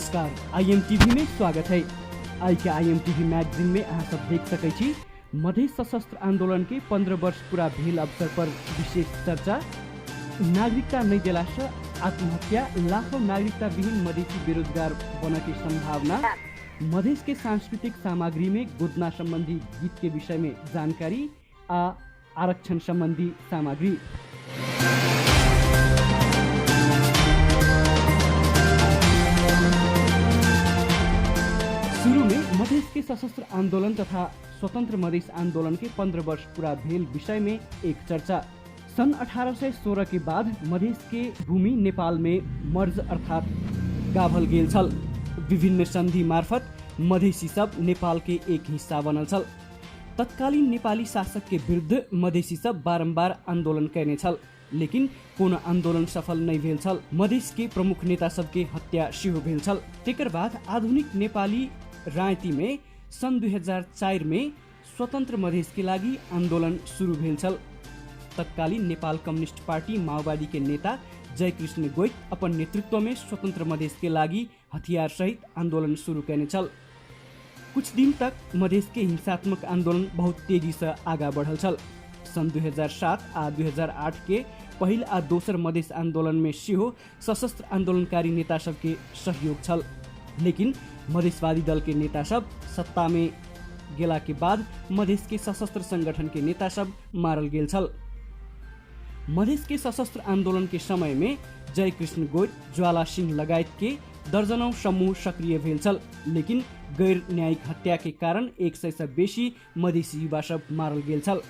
नमस्कार, आईएमटीवी में स्वागत है। आई के आईएमटीवी मैगजीन में अहाँ सब देख सकै छी मधेश सशस्त्र आंदोलन के 15 वर्ष पूरा भेल अवसर पर विशेष चर्चा। नागरिकता नहीं देला से आत्महत्या, लाखों नागरिकता विहीन मधेसी बेरोजगार बन के संभावना, मधेश के सांस्कृतिक सामग्री में गोदना संबंधी गीत के विषय में जानकारी आ आरक्षण संबंधी सामग्री। शुरू में मधेश के सशस्त्र आंदोलन तथा स्वतंत्र मधेश आंदोलन के 15 वर्ष पूरा भेल विषय में एक चर्चा। सन् 1816 के बाद मधेश के भूमि नेपाल में मर्ज अर्थात गाभल गेल छल। विभिन्न संधि मार्फत मधेसी सब नेपाल के एक हिस्सा बनल छल। तत्कालीन नेपाली शासक के विरुद्ध मधेसी सब बारम्बार आंदोलन कयने छल, लेकिन कोनो आंदोलन सफल नहीं भेल छल। मधेश के प्रमुख नेता सबके हत्या सेहो भेल छल। तेकर बाद आधुनिक नेपाली राजनीति में सन् 2004 में स्वतंत्र मधेश के लागि आंदोलन सुरु भेल छल। तत्कालीन नेपाल कम्युनिस्ट पार्टी माओवादी के नेता जयकृष्ण गोइत अपन नेतृत्व में स्वतंत्र मधेश के लागि हथियार सहित आंदोलन सुरु कयने छल। कुछ दिन तक मधेश के हिंसात्मक आंदोलन बहुत तेजी से आगा बढ़ल छल। सन् 2007 आ 2008 के पहिल आ दोसर मधेश आंदोलन में सेहो सशस्त्र आंदोलनकारी नेता सबके सहयोग छल, लेकिन मधेशवादी दल के नेता सब सत्ता में गेला के बाद मधेश के सशस्त्र संगठन के नेता सब मारल गेल छल। मधेश के सशस्त्र आंदोलन के समय में जयकृष्ण गोइत, ज्वाला सिंह लगायत के दर्जनौं समूह सक्रिय भेल छल, लेकिन गैर न्यायिक हत्या के कारण 100 से बेसी मधेसी युवा सब मारल गेल छल।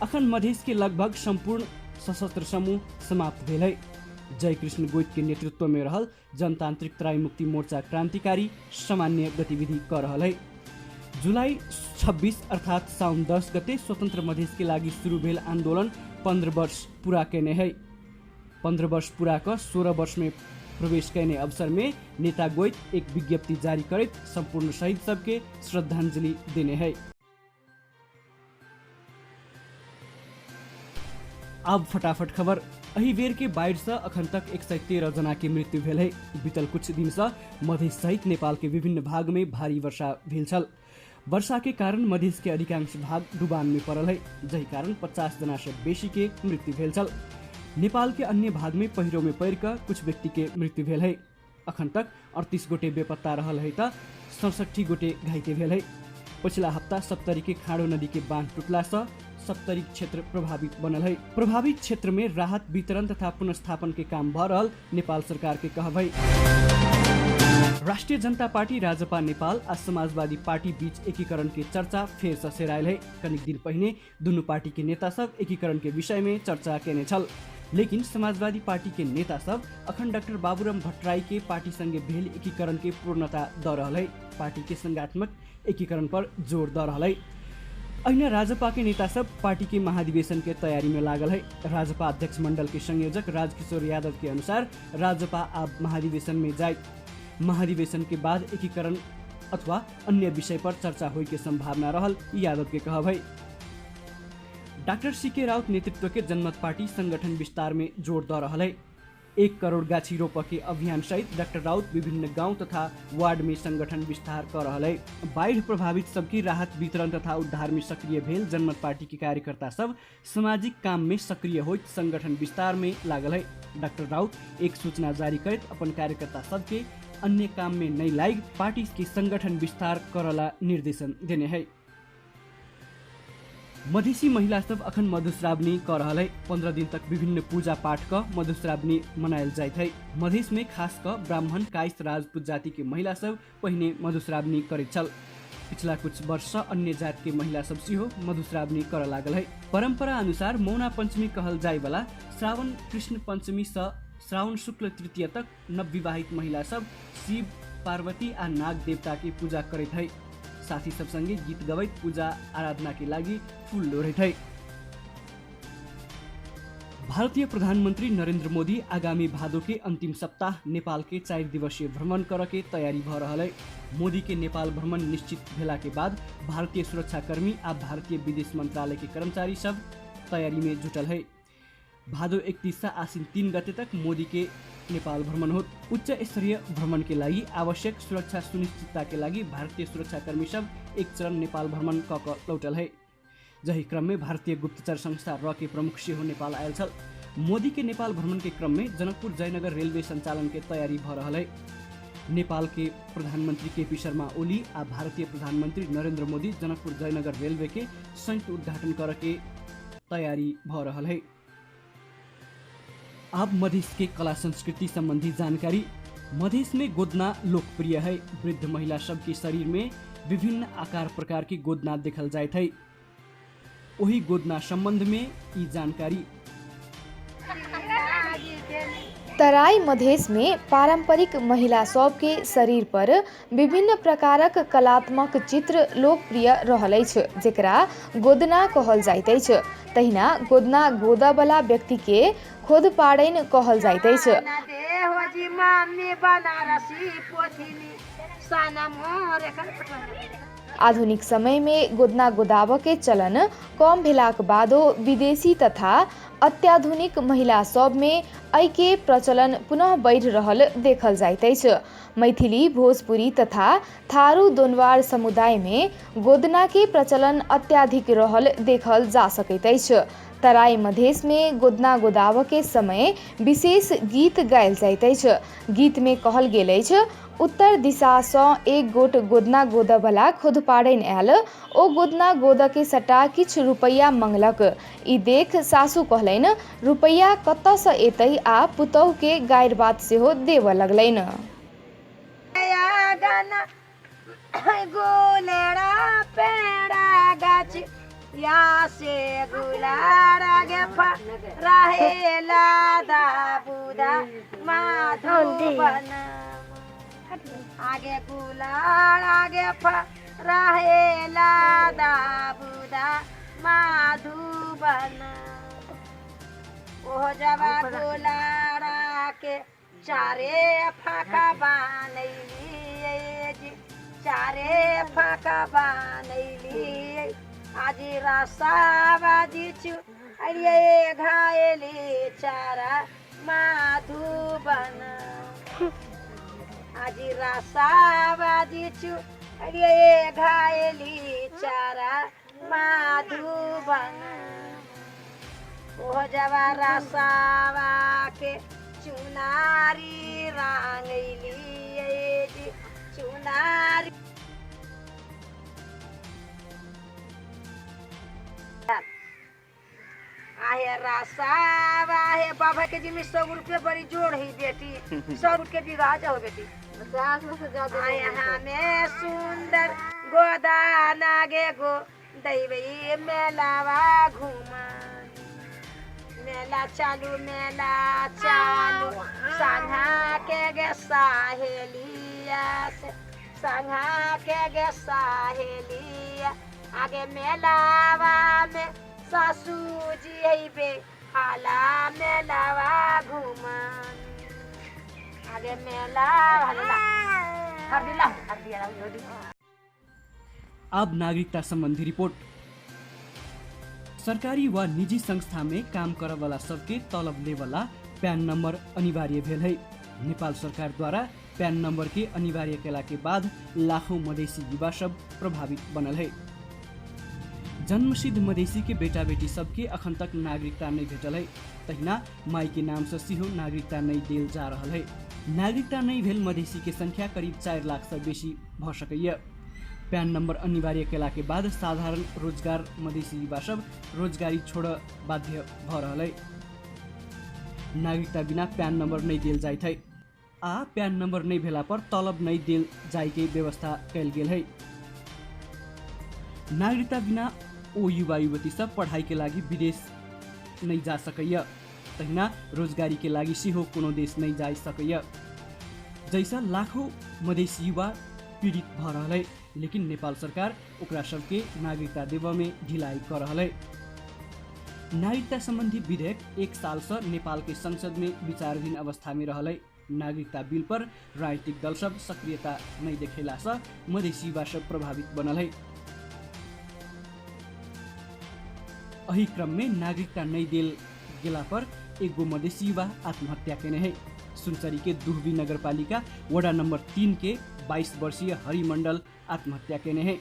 अखन मधेश के लगभग सम्पूर्ण सशस्त्र समूह समाप्त भेल है। जयकृष्ण गोइत के नेतृत्व में रहल जनतांत्रिक तराई मुक्ति मोर्चा क्रांतिकारी सामान्य गतिविधि कर रहल है। जुलाई 26 अर्थात साउन 10 गते स्वतंत्र मधेश के लागि सुरु भेल आंदोलन 15 वर्ष पूरा कयने है। 15 वर्ष पूरा क 16 वर्ष में प्रवेश कयने अवसर में नेता गोइत एक विज्ञप्ति जारी करैत सम्पूर्ण शहीद सबके श्रद्धांजलि देने है। अब फटाफट खबर। एहि बेर के बाढ़ि से अखन तक 113 जना के मृत्यु भेल है। बीतल कुछ दिन से मधेश सहित नेपाल के विभिन्न भाग में भारी वर्षा भेल छल। वर्षा के कारण मधेश के अधिकांश भाग डुबान में पड़ल है, जाहि कारण 50 जना से बेसी के मृत्यु भेल छल। नेपाल के अन्य भाग में पहिरो में पड़ि कऽ कुछ व्यक्ति के मृत्यु भेल है। अखन तक 38 गोटे बेपत्ता रहल है त 67 गोटे घाइते भेल है। पछिला हप्ता सप्तरी के खाँडो नदी के बांध टूटला से सप्तरी क्षेत्र प्रभावित बनल है। प्रभावित क्षेत्र में राहत वितरण तथा पुनर्स्थापन के काम भ रहल नेपाल सरकार के कहब है। राष्ट्रिय जनता पार्टी राजपा नेपाल आ समाजवादी पार्टी बीच एकीकरण के चर्चा फेर से सेरायल है। कनिक दिन पहिने दुनू पार्टी के नेता सब एकीकरण के विषय में चर्चा केने छल, लेकिन समाजवादी पार्टी के नेता सब अखन डाक्टर बाबूराम भट्टराई के पार्टी संगे भेल एकीकरण के पूर्णता द रहल है। पार्टी के संघात्मक एकीकरण पर जोर द रहल है। अहिना राजपा के नेता सब पार्टी के महाधिवेशन के तैयारी में लागल है। राजपा अध्यक्ष मंडल के संयोजक राजकिशोर यादव के अनुसार राजपा अब महाधिवेशन में जाए। महाधिवेशन के बाद एकीकरण अथवा अन्य विषय पर चर्चा होए के संभावना रहल यादव के कहब है। डाक्टर सी के राउत नेतृत्व के जनमत पार्टी संगठन विस्तार में जोर द रहल है। 1 करोड़ गाछी रोप के अभियान सहित डाक्टर राउत विभिन्न गांव तथा वार्ड में संगठन विस्तार कर रहल है। बाढ़ प्रभावित सबकी राहत वितरण तथा उद्धार में सक्रिय भेल जनमत पार्टी के कार्यकर्ता सब सामाजिक काम में सक्रिय होइत संगठन विस्तार में लागल है। डाक्टर राउत एक सूचना जारी करैत अपन कार्यकर्ता सबके अन्य काम में नहीं लाग पार्टी के संगठन विस्तार करला निर्देशन देने है। मधेसी महिला सब अखन मधुश्रावणी कर रहल है। 15 दिन तक विभिन्न पूजा पाठ क मधुश्रावणी मनायल जाइत है। मधेश में खास क ब्राह्मण कायस्थ राजपूत जाति के महिला सब पहिने मधुश्रावणी करैत छल। पिछला कुछ वर्ष सँ अन्य जात के महिला सब सेहो मधुश्रावणी कर लागल है। परंपरा अनुसार मौना पंचमी कहल जाय वाला श्रावण कृष्ण पंचमी सँ श्रावण शुक्ल तृतीय तक नवविवाहित महिला सब शिव पार्वती आ नाग देवता के पूजा करैत है। साथी सब संगे गीत गबैत पूजा आराधना के लागि फूल लोढ़ैत है। भारतीय प्रधानमंत्री नरेंद्र मोदी आगामी भादो के अंतिम सप्ताह नेपाल के 4 दिवसीय भ्रमण कर के तैयारी भ रहल है। मोदी के नेपाल भ्रमण निश्चित भेला के बाद भारतीय सुरक्षाकर्मी आ भारतीय विदेश मंत्रालय के कर्मचारी सब तैयारी में जुटल है। भादो 31 से आश्विन 3 गते तक मोदी के नेपाल भ्रमण होत। उच्च स्तरीय भ्रमण के लागि आवश्यक सुरक्षा सुनिश्चितता के लागि भारतीय सुरक्षाकर्मी सब एक चरण नेपाल भ्रमण क क लौटल है। जही क्रम में भारतीय गुप्तचर संस्था र के प्रमुख सेहो नेपाल आयल छल। मोदी के नेपाल भ्रमण के क्रम में जनकपुर जयनगर रेलवे संचालन के तैयारी भ रहल है। नेपाल के प्रधानमंत्री केपी शर्मा ओली आ भारतीय प्रधानमंत्री नरेंद्र मोदी जनकपुर जयनगर रेलवे के संयुक्त उद्घाटन कर के तैयारी भ रहल है। अब मधेश के कला संस्कृति संबंधी जानकारी। मधेश में गोदना लोकप्रिय है। वृद्ध महिला सबके शरीर में विभिन्न आकार प्रकार की गोदना देखल जाइत है। वही गोदना संबंध में ई जानकारी। तराई मधेश में पारंपरिक महिला सब के शरीर पर विभिन्न प्रकारक कलात्मक चित्र लोकप्रिय रहल अछि, जेकरा गोदना कहल जाइत अछि। तहिना गोदना गोदबला व्यक्ति के खोद पाड़ैन कहल जाइत अछि। आधुनिक समय में गोदना गोदाब के चलन कम भेलाक बादो विदेशी तथा अत्याधुनिक महिला सब में एहि के प्रचलन पुनः बढ़ि रहल देखल जाइत अछि। मैथिली, भोजपुरी तथा थारू दोनवार समुदाय में गोदना के प्रचलन अत्याधिक रहल देखल जा सकैत अछि। तराई मधेश में गोदना गोदाब के समय विशेष गीत गायल जाइत अछि। गीत में कहल गेल अछि, उत्तर दिशा सँ एक गोट गोदना गोदबला खोदपाड़ैन आयल, ओ गोदना गोद के सटा किछु रुपैया मंगलक। ई देख सासु कहलनि, रुपैया कतऽ सँ एतै, आ पुतहु के गारि बात सेहो देबऽ लगलनि। आगे गुलाल आगे रहेला दाबुदा माधुबन, ओहो जबा गुलाड़ा के चारे फाका बनैली, चारे फाका बनैली। आज रसाबाजी छु अरे घायली चारा माधुबन, आज रसाबाजी छु अरे घायली चारा माधुबन। ओ जबा रसावा के चुनारी रांगैली चुनारी। आहे रसावा हे बाबा के जिम्मे 100 रुपये बड़ी जोड़ है बेटी, 100 रुपये बिगा जाओ बेटी। आए हमें सुंदर गोदाना गे गो दैवे मेलावा घुमा, मेला चालू मेला चालू संघा के गे साहेलिया से, संघा के गे साहेलिया। आगे मेलावा में सासू जी है बे आला मेलावा घुमा, आगे मेला अब नागरिकता संबंधी रिपोर्ट। सरकारी व निजी संस्था में काम करवाला सबके तलब लेवाला पैन नंबर अनिवार्य भेल है। नेपाल सरकार द्वारा पैन नंबर के अनिवार्य केला के बाद लाखों मधेसी युवा सब प्रभावित बनल है। जन्मसिद्ध मधेसी के बेटा बेटी सबके अखन तक नागरिकता नहीं भेटल है। तहिना माई के नाम से सेहो नागरिकता नहीं देल जा रहल है। नागरिकता नहीं भेल मधेसी के संख्या करीब 4 लाख से बेसी भ सकैया। पैन नंबर अनिवार्य केला के बाद साधारण रोजगार मधेसी युवा सब रोजगारी छोड़ बाध्य भ रहल है। नागरिकता बिना पैन नंबर नहीं देल जाइत है आ पैन नंबर नहीं भेला पर तलब नहीं देल जाय के व्यवस्था कैल गेल है। नागरिकता बिना ओ युवा युवती सब पढ़ाई के लागि विदेश नहीं जा सकैया, तहिना रोजगारी के लागि सेहो कोनो देश नहीं जा सकैया। जैसा लाखों मधेसी युवा पीड़ित भ रहल है, लेकिन नेपाल सरकार ओकरा सबके नागरिकता देबऽ में ढिलाई कर रहल है। नागरिकता संबंधी विधेयक 1 साल से नेपाल के संसद में विचाराधीन अवस्था में रहल है। नागरिकता बिल पर राजनीतिक दल सब सक्रियता नहीं देखेला से मधेसी युवा सब प्रभावित बनल है। एही क्रम में नागरिकता नहीं देल गेला पर एगो मधेसी युवा आत्महत्या केने है। सुनसरी के दुहवी नगरपालिका वडा नंबर 3 के 22 वर्षीय हरि मंडल आत्महत्या केने है।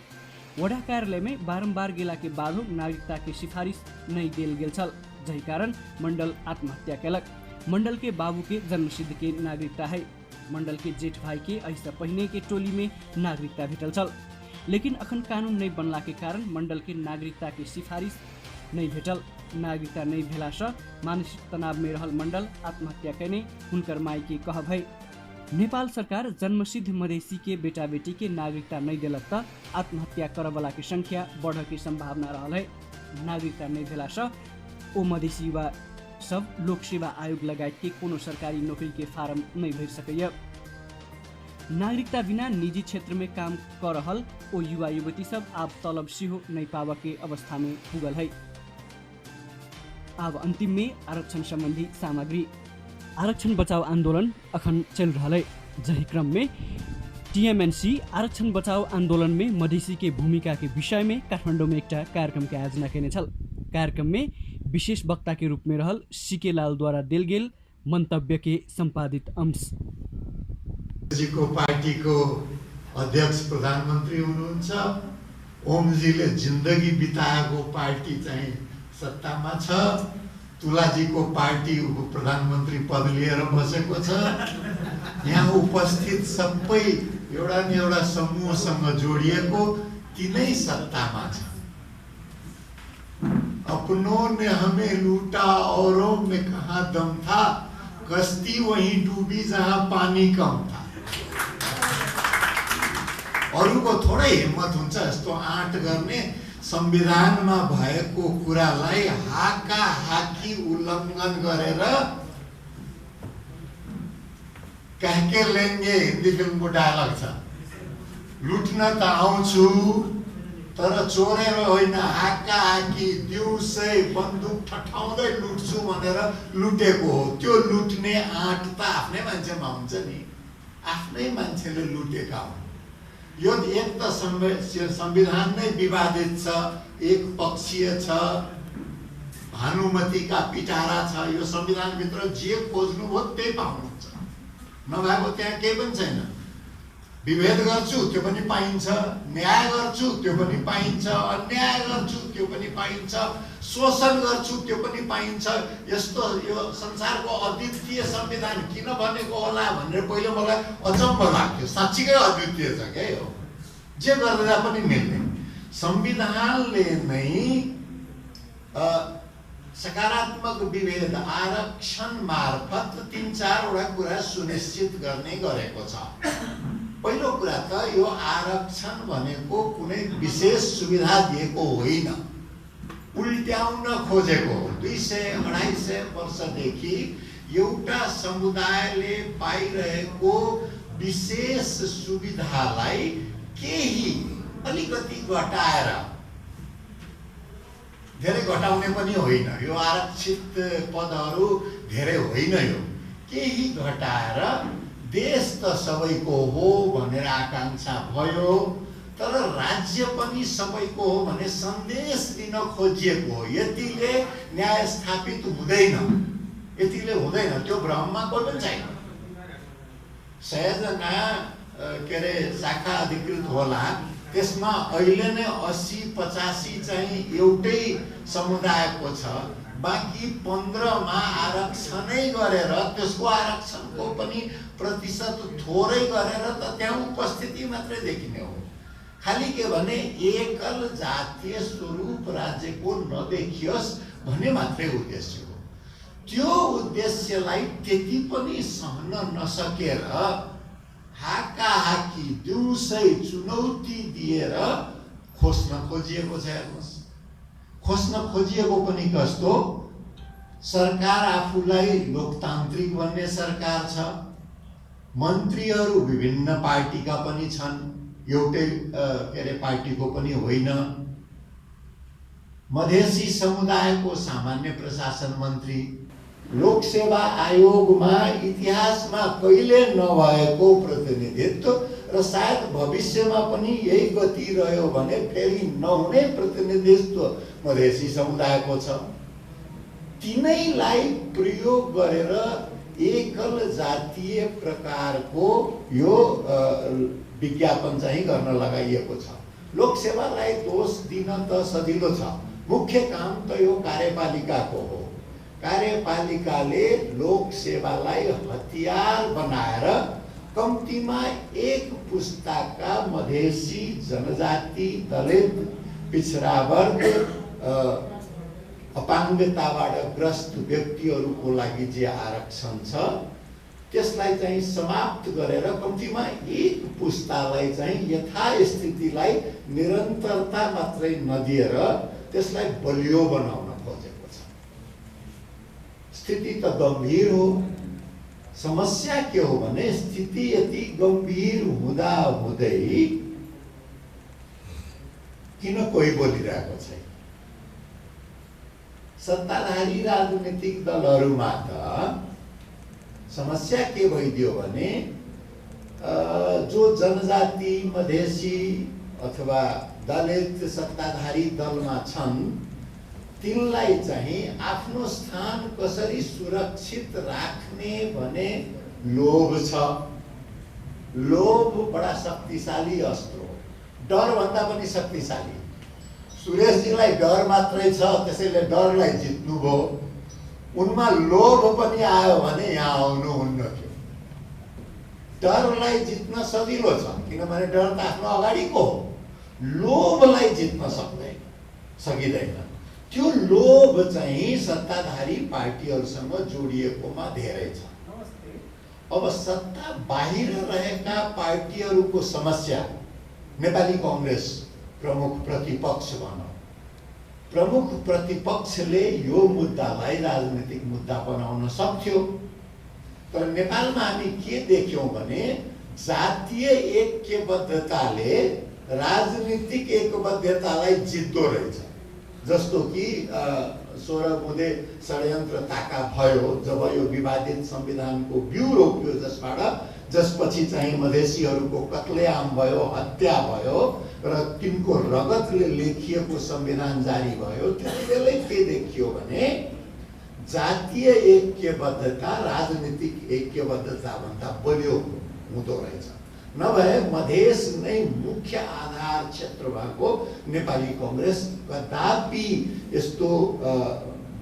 वडा कार्यालय में बारम्बार गेला के बादो नागरिकता के सिफारिश नहीं देल गेल छल, जाहि कारण मंडल आत्महत्या केलक। मंडल के बाबू के जन्मसिद्ध के नागरिकता है। मंडल के जेठ भाई के एहिसँ पहिने के टोली में नागरिकता भेटल छल, लेकिन अखन कानून नहीं बनला के कारण मंडल के नागरिकता के सिफारिश नहीं भेटल। नागरिकता नहीं भेलासँ मानसिक तनाव में रहल मंडल आत्महत्या केने हुनकर माई के कहब है। नेपाल सरकार जन्मसिद्ध मधेसी के बेटा बेटी के नागरिकता नहीं देलक त आत्महत्या करवला के संख्या बढ़ के संभावना रहल है। नागरिकता नहीं भेलासँ ओ मधेसी युवा सब लोक सेवा आयोग लगायत के कोनो सरकारी नौकरी के फारम नहीं भरि सकैया। नागरिकता बिना निजी क्षेत्र में काम कर रहल ओ युवा युवती सब आब तलब सेहो नहीं पाबऽ के अवस्था में पुगल है। आब अंतिम में आरक्षण संबंधी सामग्री। आरक्षण बचाओ आंदोलन अखन चल रहा है, जाहि क्रम में टीएमएनसी आरक्षण बचाओ आंदोलन में मधेसी के भूमिका के विषय में काठमाडौँ में एकटा कार्यक्रम के आयोजना केने छल। कार्यक्रम में विशेष वक्ता के रूप में रहल सीके लाल द्वारा देल गेल मंतव्य के संपादित अंश। जी को पार्टी को अध्यक्ष प्रधानमन्त्री हुनुहुन्छ, ओमजीले जिन्दगी बिताएको पार्टी चाहिँ सत्तामा छ, तुलाजीको पार्टी उप प्रधानमन्त्री पद लिएर बसेको छ। यहाँ उपस्थित सबै एउटा न एउटा समूहसँग जोडिएको तिनै सत्तामा छ। अपनों ने हमें लूटा औरों में कहाँ दम था, कश्ती वहीं डूबी जहाँ पानी कम था। अरूको थोरै हिम्मत हुन्छ यस्तो आँट गर्ने, संविधानमा भएको कुरालाई हाकाहाकी उल्लङ्घन गरेर कहके लेंगे हिन्दी फिल्मको डायलग छ, लुट्न त आउँछु तर चोरेर होइन, हाकाहाकी दिउँसै बन्दुक ठठाउँदै लुट्छु भनेर लुटेको हो। त्यो लुट्ने आँट त आफ्नै मान्छेमा हुन्छ नि, आफ्नै मान्छेले लुटेका हुन्। यो एक त संविधान नै विवादित छ, एक पक्षीय छ, भानुमतीका पिटारा छ। यो संविधानभित्र जे खोज्नुभयो त्यही पाउनुहुन्छ, नभएको त्यहाँ केही पनि छैन। विभेद गर्छु त्यो पनि पाइन्छ, न्याय गर्छु त्यो पनि पाइन्छ, अन्याय गर्छु त्यो पनि पाइन्छ, शोषण गर्छु त्यो पनि पाइन्छ। यस्तो यो संसारको अद्वितीय संविधान किन बनेको होला भनेर पहिले मलाई अचम्म लाग्थ्यो। साँच्चीकै अद्वितीय छ क्या यो, जे गर्दा पनि मिल्ने। संविधानले नै सकारात्मक विभेद आरक्षण मार्फत 3-4 वटा कुरा सुनिश्चित गर्ने गरेको छ। पहिलो कुरा त यो आरक्षण भनेको कुनै विशेष सुविधा दिएको होइन, उल्ट्याउन खोजेको हो। 200-250 वर्षदेखि एउटा समुदायले पाइरहेको विशेष सुविधालाई केही अलिकति घटाएर, धेरै घटाउने पनि होइन, यो आरक्षित पदहरू धेरै होइन, यो केही घटाएर देश त सबैको हो भनेर आकांक्षा भयो, तर राज्य पनि सबैको हो भन्ने सन्देश दिन खोजिएको हो। यतिले न्याय स्थापित हुँदैन, यतिले हुँदैन, त्यो भ्रममा कोही पनि छैन। 100 जना के अरे शाखा अधिकृत होला, त्यसमा अहिले नै 80-85 चाहिँ एउटै समुदायको छ, बाँकी 15मा आरक्षणै गरेर त्यसको आरक्षणको पनि प्रतिशत थोरै गरेर त त्यहाँ उपस्थिति मात्रै देखिने हो। खालि के भने एकल जातीय स्वरूप राज्यको नदेखियोस् भन्ने मात्रै उद्देश्य हो। त्यो उद्देश्यलाई त्यति पनि सहन नसकेर हाकाहाकी दिउँसै चुनौती दिएर खोज्न खोजिएको छ। हेर्नुहोस्, खोज्न खोजिएको पनि कस्तो, सरकार आफूलाई लोकतान्त्रिक भन्ने सरकार छ, मन्त्रीहरू विभिन्न पार्टीका पनि छन्, एउटै के अरे पार्टीको पनि होइन, मधेसी समुदायको सामान्य प्रशासन मन्त्री, लोकसेवा आयोगमा इतिहासमा कहिले नभएको प्रतिनिधित्व र सायद भविष्यमा पनि यही गति रह्यो भने फेरि नहुने प्रतिनिधित्व मधेसी समुदायको छ। तिनैलाई प्रयोग गरेर एकल जातीय प्रकारको यो विज्ञापन चाहिँ गर्न लगाइएको छ। लोकसेवालाई दोष दिन त सजिलो छ, मुख्य काम त यो कार्यपालिकाको हो। कार्यपालिकाले लोकसेवालाई हतियार बनाएर कम्तीमा एक पुस्ताका मधेसी, जनजाति, दलित, पिछडा वर्ग, अपाङ्गताबाट ग्रस्त व्यक्तिहरूको लागि जे आरक्षण छ त्यसलाई चाहिँ समाप्त गरेर कम्तीमा एक पुस्तालाई चाहिँ यथास्थितिलाई निरन्तरता मात्रै नदिएर त्यसलाई बलियो बनाउन खोजेको छ। स्थिति त गम्भीर हो। समस्या के हो भने स्थिति यति गम्भीर हुँदा हुँदै किन कोही बोलिरहेको छैन? सत्ताधारी राजनीतिक दलहरूमा त समस्या के भइदियो भने जो जनजाति, मधेसी अथवा दलित सत्ताधारी दलमा छन् तिनलाई चाहिँ आफ्नो स्थान कसरी सुरक्षित राख्ने भन्ने लोभ छ। लोभ बडा शक्तिशाली अस्त्र हो, डरभन्दा पनि शक्तिशाली। सुरेशजीलाई डर मात्रै छ, त्यसैले डरलाई जित्नुभयो। उनमा लोभ पनि आयो भने यहाँ आउनुहुन्न थियो। डरलाई जित्न सजिलो छ किनभने डर त आफ्नो अगाडिको हो, लोभलाई जित्न सक्दैन, सकिँदैन। त्यो लोभ चाहिँ सत्ताधारी पार्टीहरूसँग जोडिएकोमा धेरै छ। अब सत्ता बाहिर रहेका पार्टीहरूको समस्या, नेपाली कङ्ग्रेस प्रमुख प्रतिपक्ष भनौँ, प्रमुख प्रतिपक्षले यो मुद्दालाई राजनीतिक मुद्दा बनाउन सक्थ्यो। तर नेपालमा हामी के देख्यौँ भने जातीय ऐक्यबद्धताले राजनीतिक एकबद्धतालाई जित्दो रहेछ। जस्तो कि 16 बुँदे षड्यन्त्र ताका भयो जब यो विवादित संविधानको बिउ रोपियो, जसबाट जसपछि चाहिँ मधेसीहरूको कत्लेआम भयो, हत्या भयो र तिनको रगतले लेखिएको संविधान जारी भयो। त्यति बेलै के देखियो भने जातीय ऐक्यबद्धता राजनीतिक ऐक्यबद्धता भन्दा बलियो हुँदो रहेछ। नभए मधेस नै मुख्य आधार क्षेत्र भएको नेपाली कङ्ग्रेस कदापि यस्तो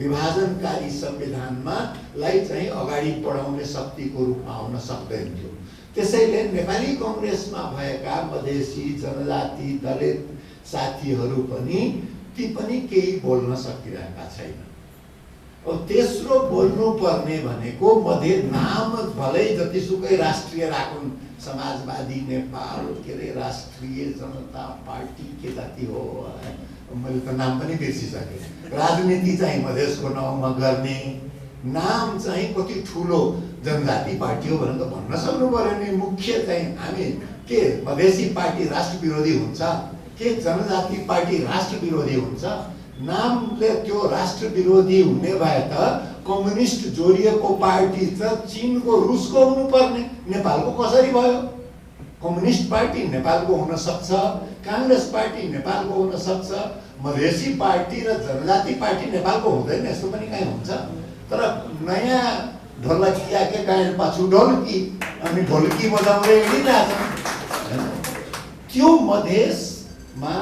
विभाजनकारी संविधानमा लाई चाहिँ अगाडि बढाउने शक्तिको रूपमा आउन सक्दैन थियो। त्यसैले नेपाली कङ्ग्रेसमा भएका मधेसी, जनजाति, दलित साथीहरू पनि ती पनि केही बोल्न सकिरहेका छैनन्। अब तेस्रो बोल्नुपर्ने भनेको मधे नाम भलै जतिसुकै राष्ट्रिय राखुन्, समाजवादी नेपाल, के अरे राष्ट्रिय जनता पार्टी के जाति हो, मैले त नाम पनि बिर्सिसकेँ। राजनीति चाहिँ मधेसको नाउँमा गर्ने, नाम चाहिँ कति ठुलो जनजाति पार्टी हो भनेर त भन्न सक्नु पर्यो नि। मुख्य चाहिँ हामी के मधेसी पार्टी राष्ट्रविरोधी हुन्छ, के जनजाति पार्टी राष्ट्रविरोधी हुन्छ? नामले त्यो राष्ट्रविरोधी हुने भए त कम्युनिस्ट जोडिएको पार्टी त चीनको, रुसको हुनुपर्ने, नेपालको कसरी भयो? कम्युनिस्ट पार्टी नेपालको हुन सक्छ, काङ्ग्रेस पार्टी नेपालको हुन सक्छ, मधेसी पार्टी र जनजाति पार्टी नेपालको हुँदैन, यस्तो पनि कहीँ हुन्छ? तर नयाँ ढोलकिया के गायन पाछु ढोलकी अनि ढोलकी बजाउँदै हिँडिरहेछन्। त्यो मधेसमा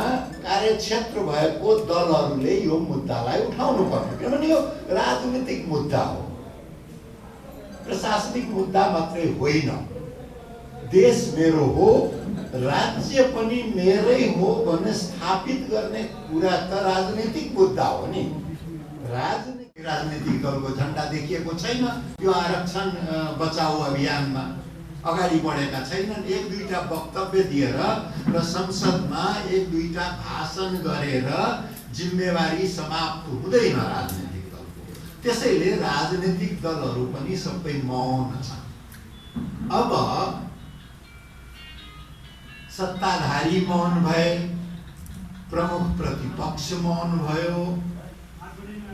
कार्यक्षेत्र भएको दलहरूले यो मुद्दालाई उठाउनु पर्ने, किनभने यो राजनीतिक मुद्दा हो, प्रशासनिक मुद्दा मात्रै होइन। देश मेरो हो, राज्य पनि मेरै हो भन्ने स्थापित गर्ने कुरा त राजनीतिक मुद्दा हो नि। राजनीतिक दलको झन्डा देखिएको छैन यो आरक्षण बचाउ अभियानमा, अगाडि बढेका छैनन्। एक दुईटा वक्तव्य दिएर र संसदमा एक दुईटा भाषण गरेर जिम्मेवारी समाप्त हुँदैन राजनीतिक दलको। त्यसैले राजनीतिक दलहरू पनि सबै मौन छन्। अब सत्ताधारी मौन भए, प्रमुख प्रतिपक्ष मौन भयो,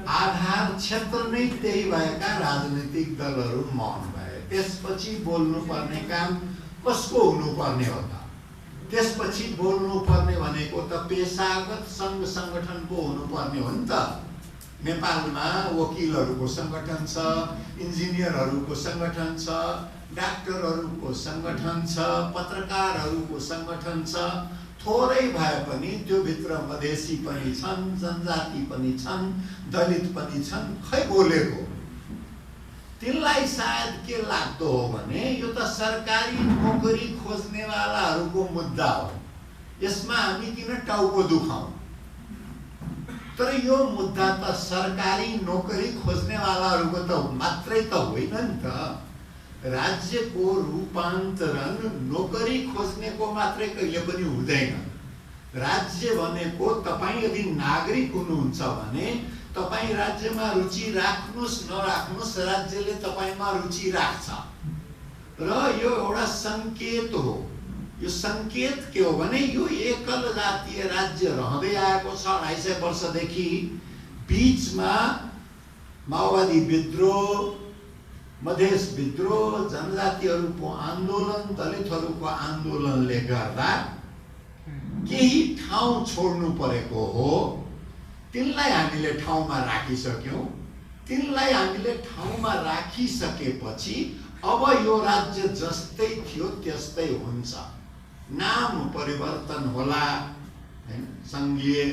आधार क्षेत्र नै त्यही भएका राजनीतिक दलहरू मौन भए। त्यसपछि बोल्नुपर्ने काम कसको हुनुपर्ने हो त? त्यसपछि बोल्नुपर्ने भनेको त पेसागत सङ्घ सङ्गठनको हुनुपर्ने हो नि त। नेपालमा वकिलहरूको सङ्गठन छ, इन्जिनियरहरूको सङ्गठन छ, डाक्टरहरूको सङ्गठन छ, पत्रकारहरूको सङ्गठन छ। थोरै भए पनि त्यो भित्र मधेसी पनि छन्, जनजाति पनि छन्, दलित पनि छन्। खै बोलेको तिनलाई सायद के लाग्दो हो भने यो त सरकारी नोकरी खोज्नेवालाहरूको मुद्दा हो, यसमा हामी किन टाउको दुखाउँ। तर यो मुद्दा त सरकारी नोकरी खोज्नेवालाहरूको त मात्रै त होइन नि त। राज्यको रूपान्तरण नोकरी खोज्नेको मात्रै कहिले पनि हुँदैन। राज्य भनेको तपाईँ यदि नागरिक हुनुहुन्छ भने तपाईँ राज्यमा रुचि राख्नुहोस् नराख्नुहोस्, राज्यले तपाईँमा रुचि राख्छ। र यो एउटा सङ्केत हो। यो सङ्केत के हो भने यो एकल जातीय राज्य रहँदै आएको छ 250 वर्षदेखि। बिचमा माओवादी विद्रोह, मधेस विद्रोह, जनजातिहरूको आन्दोलन, दलितहरूको आन्दोलनले गर्दा केही ठाउँ छोड्नु परेको हो। तिनलाई हामीले ठाउँमा राखिसक्यौँ। तिनलाई हामीले ठाउँमा राखिसकेपछि अब यो राज्य जस्तै थियो त्यस्तै हुन्छ। नाम परिवर्तन होला, हैन, सङ्घीय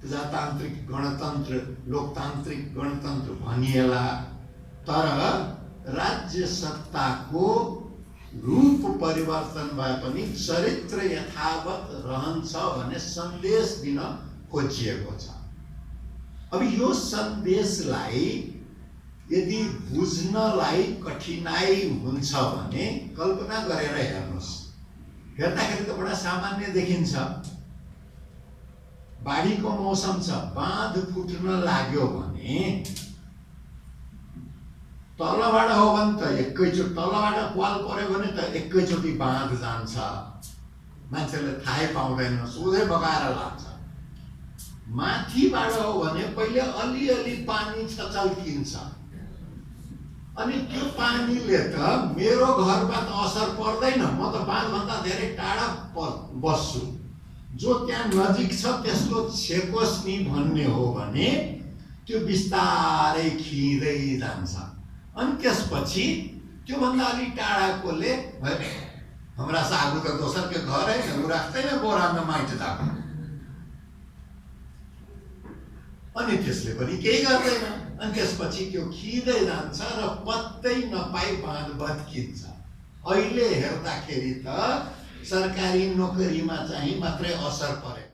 प्रजातान्त्रिक गणतन्त्र, लोकतान्त्रिक गणतन्त्र भनिएला, तर राज्य सत्ताको रूप परिवर्तन भए पनि चरित्र यथावत रहन्छ भन्ने सन्देश दिन खोजिएको छ। अब यो सन्देशलाई यदि बुझ्नलाई कठिनाई हुन्छ भने कल्पना गरेर हेर्नुहोस्। हेर्दाखेरि त बडा सामान्य देखिन्छ। बाढीको मौसम छ, बाँध फुट्न लाग्यो भने तलबाट हो भने त एकैचोटि, तलबाट पाल पर्यो भने त एकैचोटि बाँध जान्छ, मान्छेले थाहै पाउँदैन, सोझै बगाएर लान्छ। माथिबाट हो भने पहिले अलिअलि पानी छचल्किन्छ, अनि त्यो पानीले त मेरो घरमा त असर पर्दैन, म त बाँधभन्दा धेरै टाढा बस्छु, जो त्यहाँ नजिक छ त्यसको छेकोस् नि भन्ने हो भने त्यो बिस्तारै खिँदै जान्छ। अनि त्यसपछि त्योभन्दा अलिक टाढाकोले हमरा सागु त दोसरके घर है, ऊ राख्दैन बोरामा माइट दाको, अनि त्यसले पनि केही गर्दैन। अनि त्यसपछि त्यो खिँदै जान्छ र पत्तै नपाई बाँध भत्किन्छ। अहिले हेर्दाखेरि त सरकारी नोकरीमा चाहिँ मात्रै असर परेको।